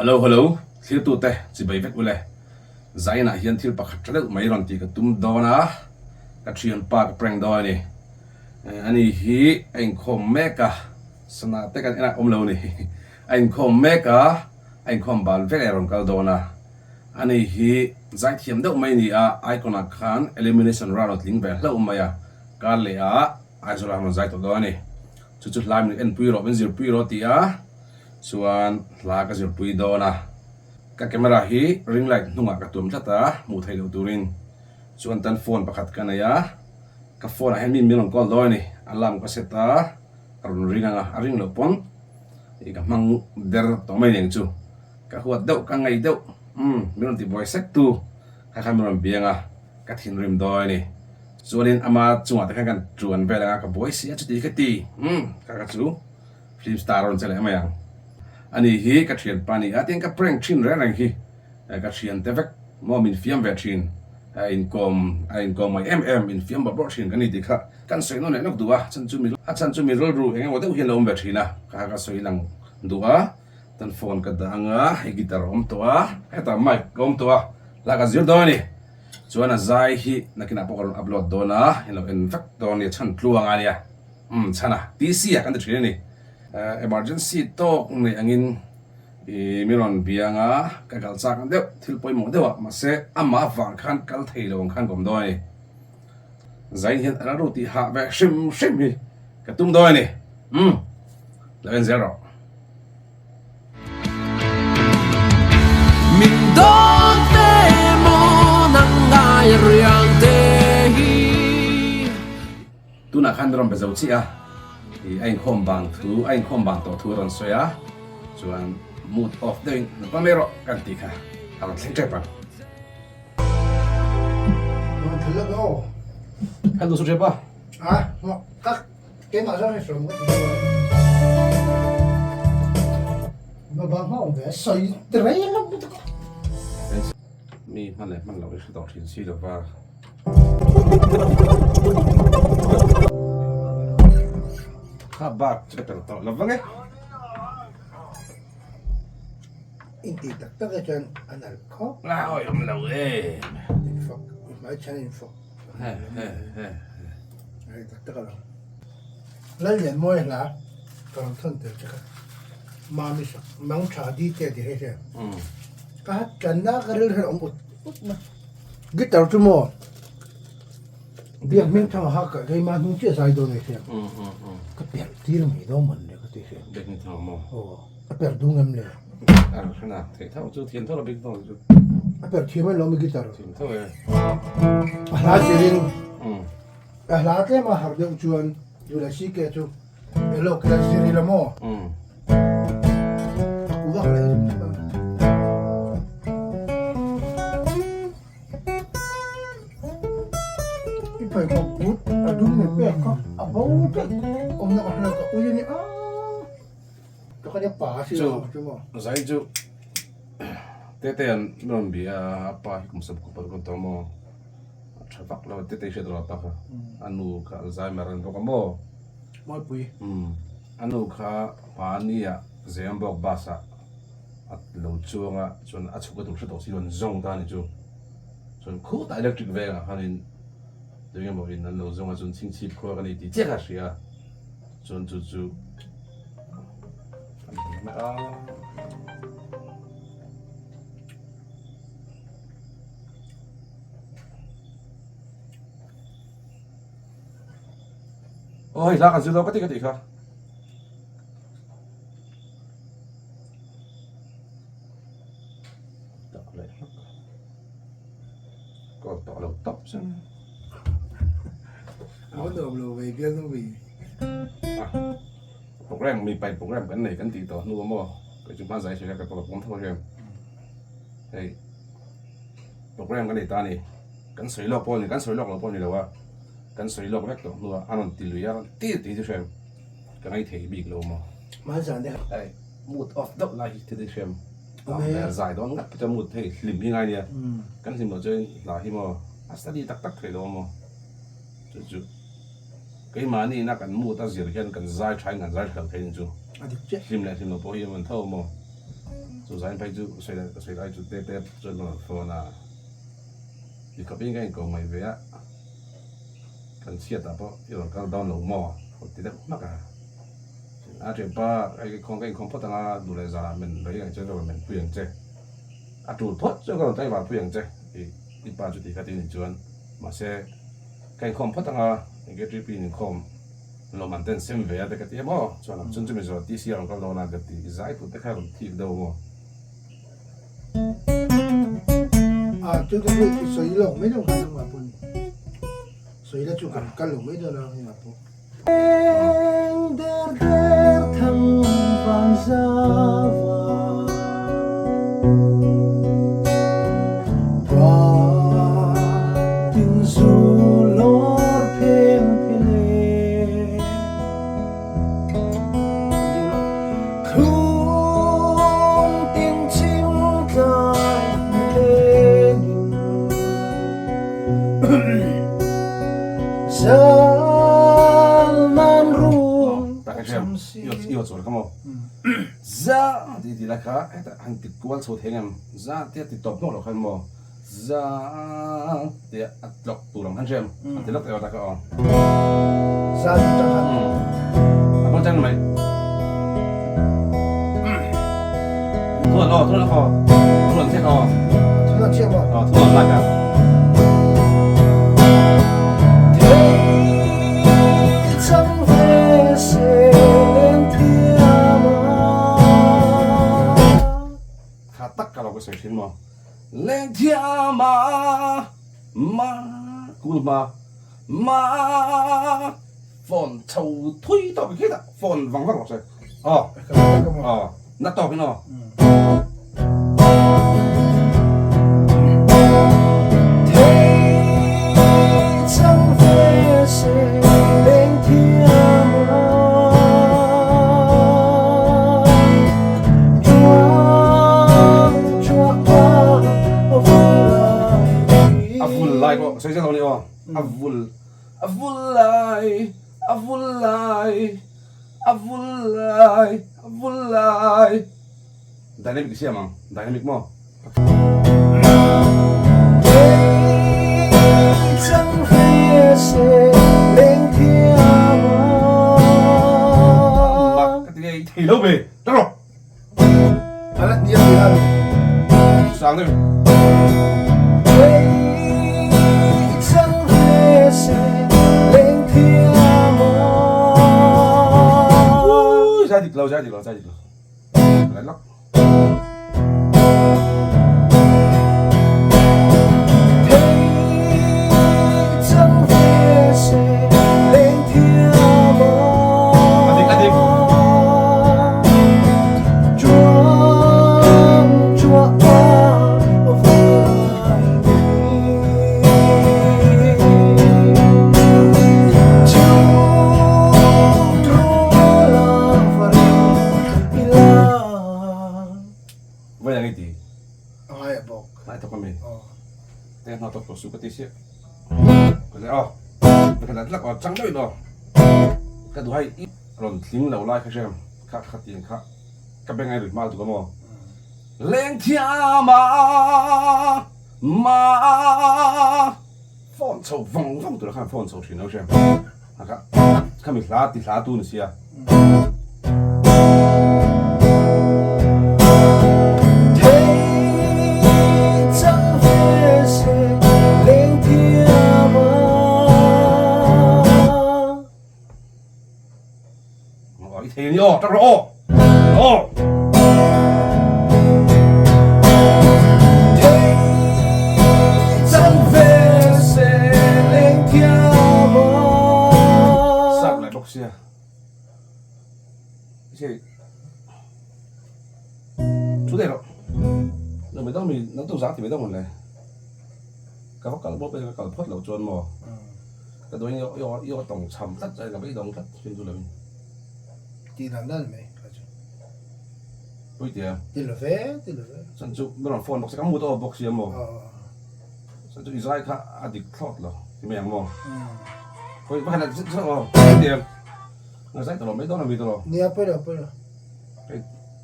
Hello hello thlirtute chibai vek ule Zainah hian thil pakhat tha deuh mai rawn tih ka tum dawn a, ka thianpa ka prank dawn a ni. Ani hi a inkhawm mek a, sana te kan en a awm lo a ni. A inkhawm mek a, a inkhawm bal vek a rawn kal dawn a. Ani hi zaithiam deuh mai a ni a, icon ah khan elimination round a tling ve hlauh mai a, kar leh ah Aizawl ah rawn zai tawh dawn a ni. Chu chu hla min enpui rawh, min zirpui rawh ti a, chuan hla ka zirpui dawn a. Ka camera hi ring light hnungah ka tuam tlat a, hmuh theih loh turin. Chuan tan phone pakhat ka nei a, ka phone ah hian mi min rawn call dawn a ni. Alarm ka set a, a rawn ring ang a, a ring loh pawn ih ka hmang der tawh mai nen chu. Ka huat deuh, ka ngaih deuh, umm min rawn tibuai sek tu kha khan min rawn biang a, ka thinrim dawn a ni. Chuanin ama chungah te khan kan tuan vel ang a, ka buai si a chuti ka ti, umm ka ka chu. Film star a rawn che leh mai ang. Ani hi ka thianpa ni a, tin ka prank thin reng reng hi ka thiante vek maw min fiam ve thin, a inkawm a inkawm mai em em, infiam bawrh bawrh thin ka ni tih kha kan sawi nawn leh nawk duh a, chhan chu mi a chhan chu mi rilru eng emaw deuh hian lo awm ve thin a, kha ka sawi lang duh a, tan phone ka dah ang a, hei guitar a awm tawh a, hetah mic a awm tawh a, hla ka zir dawn a ni. Chuan a zai hi nakinah pawh ka rawn upload dawn a, in lo en vek dawn a nia, chhan tluang a nia. Umm chhan a, TC a kan ti thin a ni. Emergency tawk nei angin i mi rawn biang a, ka kal chak deuh, thil pawimawh deuh a, mahse amah avang khan kal thei lo ang khan ka awm dawn a ni. Zain hian a rilru tih hah ve hrim hrim hi ka tum dawn a ni. Umm lo en zel rawh. Min dawn te maw nang ngai riang te hi. Tunah khan rawn be zo chiah a, ih a inkhawm bang thu, a inkhawm bang tawh thu a rawn sawi a, chuan mood off deuhin lo kal mai rawh kan tih kha a rawn thleng tep ang. Rawn thal lawk aw. Kha duh su tep a. A, ka keimah zawng hi hrawm ka ti deuh a. Ma bang hma awm ve a sawi rei lawk lutuk a. Mi hman leh hman loh i hre tawh thin si lova. Kha bak chu ka tel tawh lo vang e. Intih tak tak ah chuan a nalh khawp. La hawi awm lo em. Infak hmai chhan infak. He he he. Hei tak tak a lo. Lallianmawi hla ka rawn thawn tel che kha. Mami sak mang tha di te a ti hei hria. Ka hat tanna ka rilru awm ut ut mai. Guitar chu maw biak hming thang a hak ah keimah hnung chiah zai dawn a hria ka perh tir mai dawn mawn le ka ti hria biak hming thang maw aw a perh dung em le a hran a theih tho chu thiam tho la bik tho chu a perh thiam alawm i guitar thiam tho e a hla zirin a hla tlem a har deuh chuan duh leh si ke chu Hello ka zir ila maw? A ku vak leh hrim hrim a. I pheikhawk but a dum leh pek kha a bo daih awmna ka hre lo ka ui a ni a. Ka kha nia pa si lo chu maw? Zai chu tete an rawn bia a pa hi kum sawm kum paruk an tawh maw? A tha vak lo tete hriat rawh pa kha a nu kha Alzheimer an bawk a maw? Mawipui. Umm a nu kha hmani ah Zembawk bus ah a lo chuang a chuan a chhuk a tur hre tawh si lo an zawng ta a ni chu chuan khutah electric veng ah khanin tunge maw in an lo zawng a chuan chhingchhip khua ka ni tih chiah kha a hria a chuan chu chu an hmu mai a. Aw hei hla kan zir lo ka ti ka tih kha. Dah leh hlak. Call tawh lo tawp chuan. Aw nuam lo ve bial nu mi. Ah program mi pai program kan nei kan tih tawh hnu a maw kei chu hma zai hria ka pawh ka pawm tho hian hei program kan nei ta a ni kan sawi lawk pawh a ni kan sawi lawk lo pawh a ni lo a. Kan sawi lawk vek tawh hnuah a rawn ti lui a, rawn ti ti chu hrem ka ngaithei bik lo maw? Hmanzan te. Hei mood off deuh lai hi thil hrem a zai dawn ngat chu mood hei hlim hi ngai nia kan hlim loh chuan hla hi maw a study tak tak thei lo maw chu chu keimahni ina kan mood a zir hian kan zai tha in kan zai tha lo thei ni chu hlim leh hlim loh pawh hi a man tho maw chu. zain phei chu sawi leh ka sawi lai chu te te chuan ka rawn phone a, i khawp in ka inko mai ve a, kan chhiat ah pawh i rawn kal dawn lo maw rawn ti deuh hmak a, a thianpa hei ka inkhawm ka inkhawm phawt ang a, duh leh zanah men rei ang che ka rawn men pui ang che, a tul phawt chuan ka rawn tlaivar pui ang che i i pa chu ti kha ti a nih chuan mahse ka inkhawm phawt ang a, enge TP in inkhawm. Lawm an ten sem ve a te ka ti a maw? Chuan ang chun chu mi zawh TC a rawn kal dawn a ka ti, i zai tur te kha rawn thik deuh maw? A chu te chu i sawi lawk mai dawn kha nangmah pawh ni. Sawi la chu kan kal lo mai dawn a hengah pawh. Eng der der thang vang zava. Za tih ti la kha hetah han ti kual chho thei ang em? Za tia ti tawp hnawk loh khan maw za tia a tlawk tur ang khan hria em? An ti lawk teh ta kha aw. Za ti tang khan. A pawn chang mai. Thuan aw, thuan aw, thuan chiah aw. Thuan chiah maw? Aw, thuan lai ka. Kha tak ka lo ka sawi thin maw? Lengthiama ma kul hma ma phone chho thui tawk khi ta phone vang vang rawh se aw aw na tawk in aw. A vul lai pawh sawi zel lo ni aw a vul a vul lai a vul lai a vul lai a vul lai Dynamic i siam ang, dynamic maw? Mak ka ti ngei thei lo ve, ta rawh. Ala hniam ve a ni. Sang deuh. Ui, zai dik lo, zai dik lo, zai dik lo. Vai ang iti. A ngai a bawk. Ngai thawk ami. Te hna tawk tawh su ka ti sia. Ka le aw. Ka la tlak aw chang deuh in aw. Ka duh hai i rawn tling lo lai kha hrem kha kha tiang kha ka beng ai ri hma tuk a maw. Leng thiam a ma phone chho vawng vawng tur khan phone chho thin lo hrem. Kha khami hla ti hla tu ni sia. I thei ni aw, tak rawh aw. Aw. Sak lai bawk sia. Chu dei rawh. Nang mai dang mi nang tu zang ti mai dang le. Ka va kal bawk ka kal phawt lo chuan maw. Ka duai i aw i aw tawng cham tlat chuan ka beidawng tlat thin chu lo in. Ti dan dan mai kha chu. Pui tia. Ti lo ve ti lo ve. Chuan chu mi rawn phone bawk sia ka mut aw bawk sia maw. Chuan chu i zai kha a dik thlawt lo ti mai ang maw. Pui pakhat leh zet zet aw pui tia. Nga zai tawh lo mai dawn a mi tawh lo. Nia pawi lo pawi lo.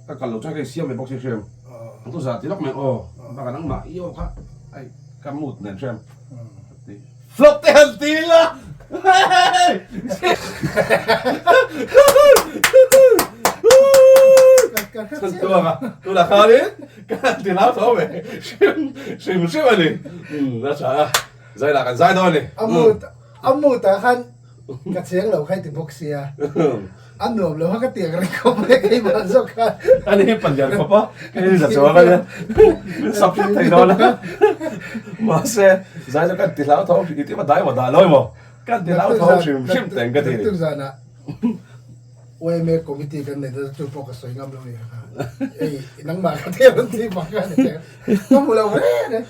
Ka kal lo chuan ka insiam ve bawk sia hriam. Ang tu za ti lawk mai aw. Baka nangmah i aw kha ai ka mood nen hrem. Ti. Flop te han ti la. Chhan tuanga tuna khanin ka han ti lau tho ve. Hrim hrim hrim a ni. Um a tha a. Zai lah kan zai dawn a ni. A mood a mood ah khan ka cheng lo kha i ti bawk sia. A nuam lo kha ka tiang reng khawp mai keimah zawk khan. Ani hi palian khawp a, kei za chuang a nia. Min sap hlek thei dawn a. Mahse, zai chu kan ti hlau tho hrim, i ti dai maw dah lo emaw? Kan ti hlau tho hrim hrim teng ka ti. Naktuk zanah YMA committee kan nei dawn chu pawh ka sawi ngam lo nia kha. Ei, nangmah ka thei rawn ti bak a ni. Ka hmu lo reng reng.